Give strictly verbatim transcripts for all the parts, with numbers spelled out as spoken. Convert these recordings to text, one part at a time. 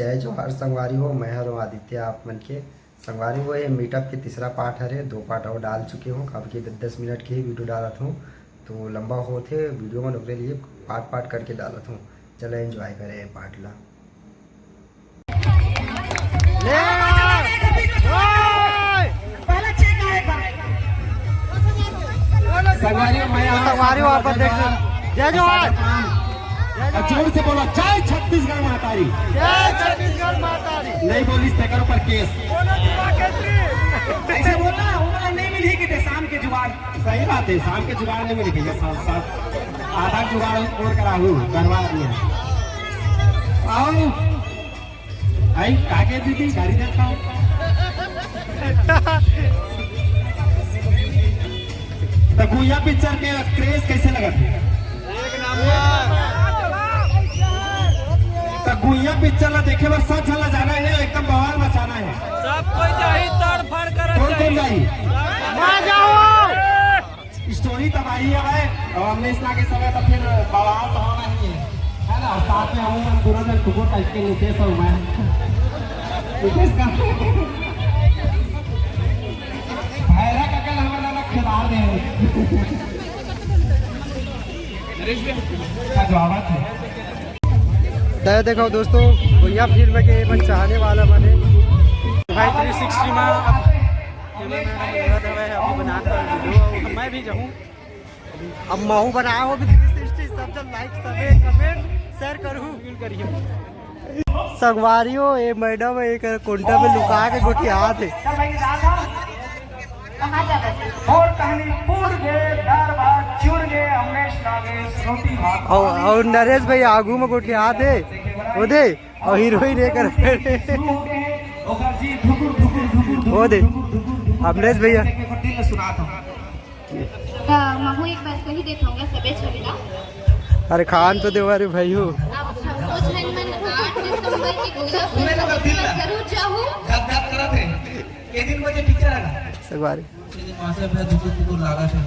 जय जोहार संगवारी हो, मैं हरों आदित्य आप मन के। संगवारी हो, ये मीटअप के तीसरा पार्ट हरे, दो पार्ट अउ डाल चुके हों, काबर कि दस दस मिनट के ही वीडियो डालत हों, तो लंबा होथे वीडियो मन, ओकरे लिए पार्ट पार्ट करके डालत हों। चलो एंजॉय करें ये पार्ट ला। संगवारी हो, मैं आप संगवारी हो, आप देख सकते हैं। जय जोहार। जय और जोहार। जोर से बोलो, जय छत्तीसगढ़ महतारी। जय छत्तीसगढ़ महतारी। नहीं बोली तेकर ऊपर केस। ऐसे बोलना, वो वाला नहीं मिली कि शाम के जुगाड़। सही बात है, शाम के जुगाड़ नहीं मिली भैया, साथ साथ आधा जुगाड़ और कराहू, करवा दिया। आओ। आई, काके दीदी, गाड़ी देखाओ। तो गुइया पिक्चर के क्रेज कैसे लगत हे? तो गुइया पिक्चर ला देखे बर सब झन ला जाना हे, एकदम बवाल मचाना हे। सब कोई जाही, तड़फड़ करत कौन कौन जाही। जाही? स्टोरी तबाही है भाई, और हमने इतना के समय तो फिर बवाल तो होना ही है, है ना? और साथ में हम दोनों जन टुकड़ों टाइप के नीचे से हुआ है। नीतीश का भैरा का कल हमारा ना खिला दे। का जवाब है। तो देखो दोस्तों, गुइया फिल्म के मन चाहने वाला बने भाई थ्री सिक्सटी में अब अभी बना रहा वीडियो, मैं भी जाऊँ। अब महू बनाए हो भी थ्री सिक्सटी, सब जन लाइक, सब्सक्राइब, कमेंट, शेयर करू। संगवारी हो, ये मैडम एक कोंटा में लुका के गोठियात हे। और, और नरेश भाई आगू में गोठियात हे, वो दे, और हीरोइन एकर। वो दे, अमरेश भैया। त महू एक बार कही देत होंगे सबे झन ला। अरे खान तो देवा रे भाई हो। आप सबो झन मन आठ दिसंबर के गुइया फिल्म जरूर जाहू। धक धक करत हे। के दिन बजे पिक्चर आगा? संगवारी। मासे पे दुकुर दुकुर लागत हे।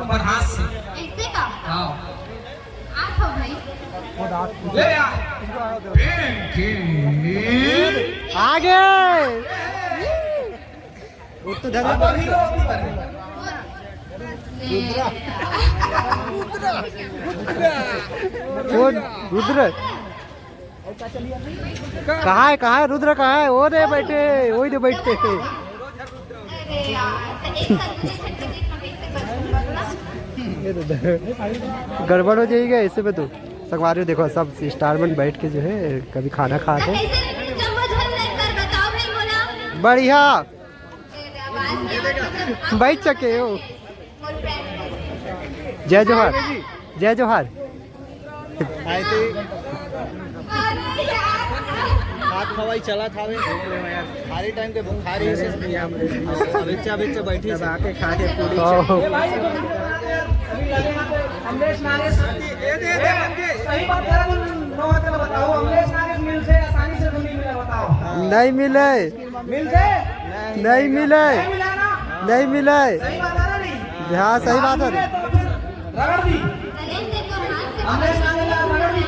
अपन हाथ से। ऐसे का? हाँ। आप हो भाई। ले आ। आगे। वो तो धरे अब हीरो होती बने। कौन? रुद्र? कहाँ है, कहाँ है रुद्र, कहाँ है? वो रे बैठे, वही रे बैठे। ये तो गड़बड़ हो जाएगा ऐसे में तो। संगवारी हो, देखो सब स्टार मन बैठ के जो है कभी खाना खाते हैं। बढ़िया। बैठ सके हो। जय जोहार, जय जोहार। हाथ खवाई चलत हवे। खाली टाइम के बुखार ही से बिच्चा बिच्चा बैठी दबा के खा के पूरी। अमरेश नागेश, सही बात है, तुम नौ हज़ार बताओ, अमरेश नागेश मिलते आसानी से तो नहीं मिला, बताओ। नहीं मिले। मिलते? नहीं मिले। नहीं मिला ना? नहीं मिले। सही बात है ना नहीं? हाँ, सही बात है। मिले तो फिर रगड़ दी। अमरेश नागेश रगड़ दी।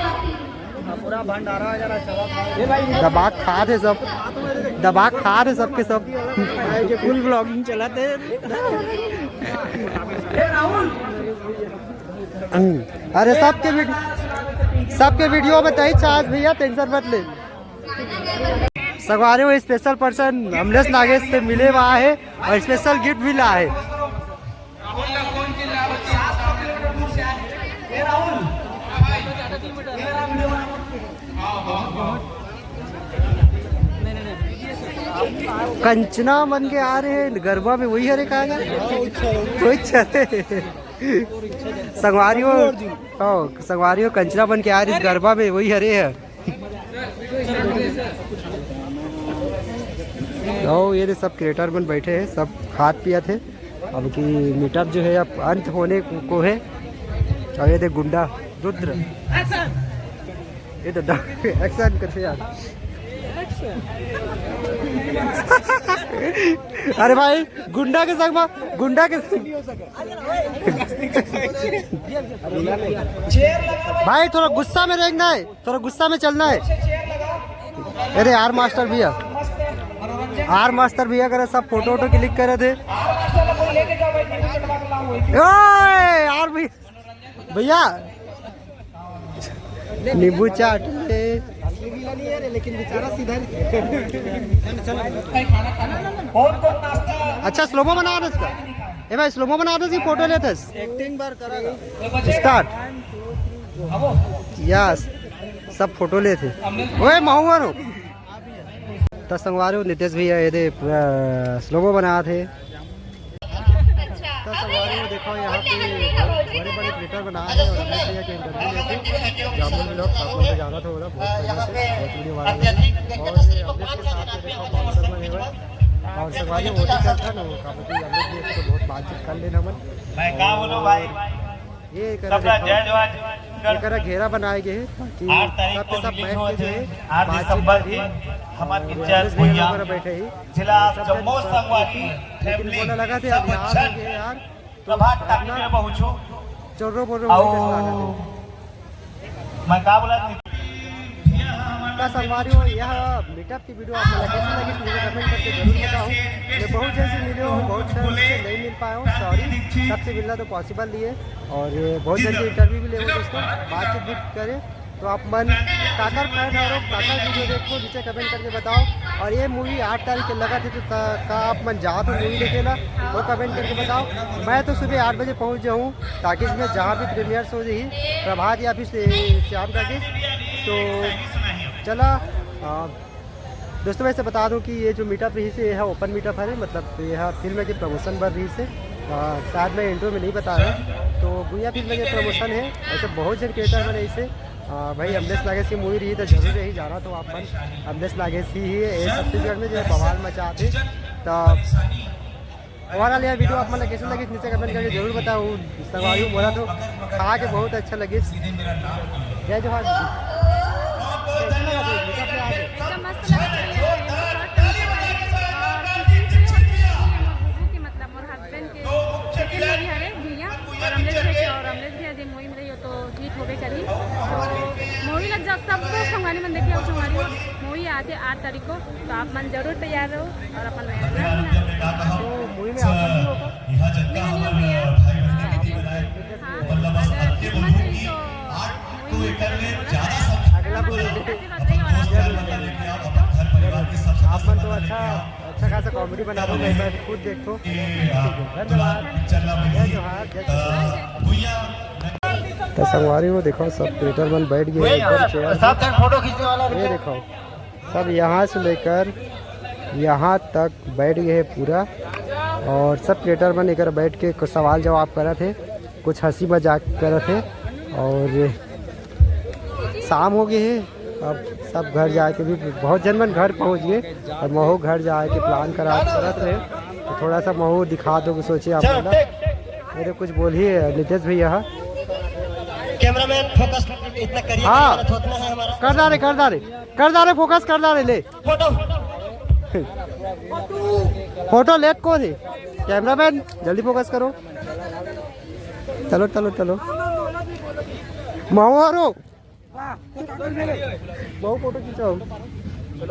पूरा भंडारा वगैरह चला था। दबा खा थे सब, दबा खा थे सबके सब। फुल ब्लॉगिंग चला थे। ए राहुल। अरे सबके वीड-, सबके वीडियो में तही चार्ज भैया, टेंशन मत ले। संगवारी हो, स्पेशल पर्सन अमलेश नागेश से मिले हुआ है और स्पेशल गिफ्ट भी ला है। कंचना बन के आ रहे हैं गरबा में, वही हरे कहा गया। वही चले। संगवारी हो, हाँ, संगवारी हो, कंचना बन के आ रही इस गरबा में, वही हरे है। ओ, ये दे सब क्रिएटर मन बैठे हैं, सब खात पियत है। अब की मीटअप जो है अब अंत होने को, को है। और ये दे गुंडा रुद्र, ये तो डा-, एक्शन करते यार। अरे भाई, गुंडा के संग मा, गुंडा के संग। भाई, थोड़ा गुस्सा में रहना है, थोड़ा गुस्सा में चलना है। अरे यार मास्टर भैया, आर मास्टर भैया करे सब फोटो वोटो क्लिक करे थे। ओए यार भाई, भैया नींबू चाट ले। असली विलन नहीं है रे, लेकिन बेचारा सीधा नहीं। अच्छा, स्लोमो बना दे इसका। ए भाई, स्लोमो बना दे, इसकी फोटो लेते हैं। एक्टिंग बार करेगा। स्टार्ट। यस, सब फोटो लेते। ओए महुआ रो। त संगवारी हो, नितेश भैया ये दे पूरा स्लोमो बना थे। त संगवारी हो, देखो यहाँ पे बड़े बड़े क्रिएटर बना रहे हैं और रमेश भैया के इंटरव्यू लेके जामुन ब्लॉग आप लोग को जाना था बोला, बहुत बढ़िया से, बहुत वीडियो वायरल है। और ये अमरीश के साथ में देखो बाउंसर में भी है। और संगवारी वो भी चल था ना, वो काफी अमरीश जी से बहुत बातचीत कर लेना मन। मैं का बोलूं भाई, ये एकरा सबला देखो, जय जोहार। एकरा घेरा बनाए गए हैं ताकि आठ तारीख सब के को सब रिलीज बैठ हुआ के जो थे, है आठ बातचीत दिसंबर करी। के हमारे और पिक्चर रमेश भैया भैया लोग बैठे ही, जिला सब जम्मू जन संगवारी लेकिन फैमिली बोला लगा थे, सब अब यार जन हो गए यार, तो प्रभात टाकीज अपना में पहुंचो। चोरो बोरो और वही कैसे लगा थे। मैं का बोला था? त संगवारी हो, यह मीटअप की वीडियो आप लोग कैसी लगी, मुझे कमेंट करके जरूर बताओ। मैं बहुत जन से मिले हूँ, बहुत जन से नहीं मिल पाया हूँ, सॉरी। सबसे मिलना तो पॉसिबल नहीं है और ये बहुत जन से इंटरव्यू भी ले हो दोस्तों, बातचीत भी करे। तो आप मन काकर फैन हो, काकर वीडियो देखो, नीचे कमेंट करके बताओ। और ये मूवी आठ तारीख के लगा थे, तो का, का आप मन जाओ तो मूवी देखे ला, वो कमेंट करके बताओ। मैं तो सुबह आठ बजे पहुँच जाऊँ टाकीज में, जहाँ भी प्रीमियर शो रही, प्रभात या फिर से-, श्याम टाकीज। तो चला, आ, दोस्तों, वैसे बता दूं कि ये जो मीटअप रही से, यह ओपन मीटअप है, मतलब यह फिल्म के प्रमोशन बर रही से। आ, शायद मैं इंट्रो में नहीं बताया, तो गुइया फिल्म के प्रमोशन है। ऐसे बहुत जन क्रिएटर बने इसे। आ, भाई अमलेश नागेश की मूवी रही तो जरूर रही जाना, तो आप मन अमलेश नागेश ही, ही है छत्तीसगढ़ में जो बवाल मचाते। तो ओवरऑल यह वीडियो आप मन ला कैसे लगी, नीचे कमेंट करके जरूर बताओ। संगवारी हो, मोला तो खा के बहुत अच्छा लगिस। जय जोहार दीदी। कैसे लगा दीदी? एकदम मस्त लगा दीदी। और खुशी से होती है कि हमर बुबू के, मतलब मोर हस्बैंड के सेकंड मूवी हरे भैया, और अमलेश भैया के, और अमलेश भैया जे मूवी में रही हो तो हिट होबे करी। तो मूवी लग जा, सब लोग संगवारी मन देखे हो, संगवारी हो, मूवी आते आठ तारीख को, तो आप मन जरूर तैयार रहो और अपन मेहनत करना। तो मूवी में आप मन भी हो का? मैं नहीं हूँ भैया। हाँ, अगर किस्मत रही तो मूवी में से जरूर होना है। अगला मूवी में आशीर्वाद रही और आप जरूर। आप मन तो अच्छा, अच्छा खासा कॉमेडी बना रहे हो, मैं खुद देखो। धन्यवाद। जय जोहार, जय छत्तीसगढ़। तो संगवारी हो, देखो सब क्रिएटर मन बैठ गए एकदम चेयर पे। साथ में फोटो खींचने वाला ये देखो, सब यहाँ से लेकर यहाँ तक बैठ गए हैं पूरा, और सब क्रिएटर मन एकर बैठ के कुछ सवाल जवाब करत हे, कुछ हंसी मजाक करत हे, और शाम हो गए हे। अब सब घर जाए के भी, बहुत जन मन घर पहुँच गए, और महू घर जाए के प्लान करा करत रहे, तो थोड़ा सा महू दिखा दो, सोचे आप लोग। मेरे कुछ बोल ही है नितेश भैया। कैमरामैन फोकस कर, इतना करिए, हाँ। मेहनत होतना है हमारा। कर डारे, कर डारे, कर डारे, फोकस कर डारे, ले। फोटो। फोटो लेत कोन हे? कैमरामैन, जल्दी फोकस करो। चलो, चलो, चलो। महू रो। महू फोटो खींचाओ।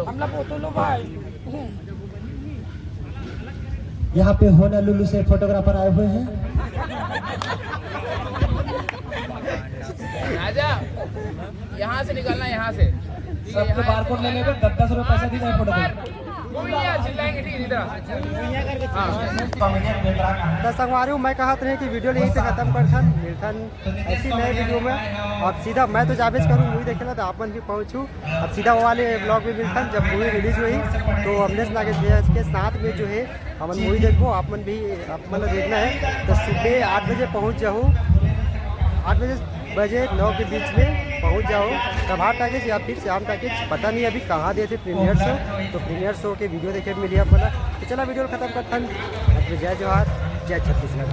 हमला फोटो लो भाई। यहाँ पे होनालुलु से फोटोग्राफर आए हुए हैं। राजा, यहाँ से निकलना, यहाँ से। सबके बारकोड ले लेबे, दस दस रुपये पैसा दी जाए फोटो के। कोई नहीं, चिल्लाएंगे, ठीक है, इधर आ। हाँ। त संगवारी हो, मैं कहत रहे कि वीडियो यहीं पे खत्म करथन, मिलथन ऐसी नए वीडियो में। अब सीधा मैं तो जाबेच करूँ, मूवी देखे ला, तो आप मन भी पहुँचू। अब सीधा वो वाले ब्लॉग में मिलथन, जब मूवी रिलीज होही, तो अमलेश नागेश भैया के साथ में जो है हमन मूवी देखबो। आप मन भी, आप मन ला देखना है तो सुबह आठ बजे पहुँच जाओ, आठ बजे, बजे नौ के बीच में पहुँच जाओ प्रभात टाकीज या फिर श्याम टाकीज, पता नहीं अभी कहाँ देथे प्रीमियर शो, तो प्रीमियर शो के वीडियो देखे मिली आप मन ला। तो चला वीडियो खत्म करथन, अब जय जोहार, जय छत्तीसगढ़।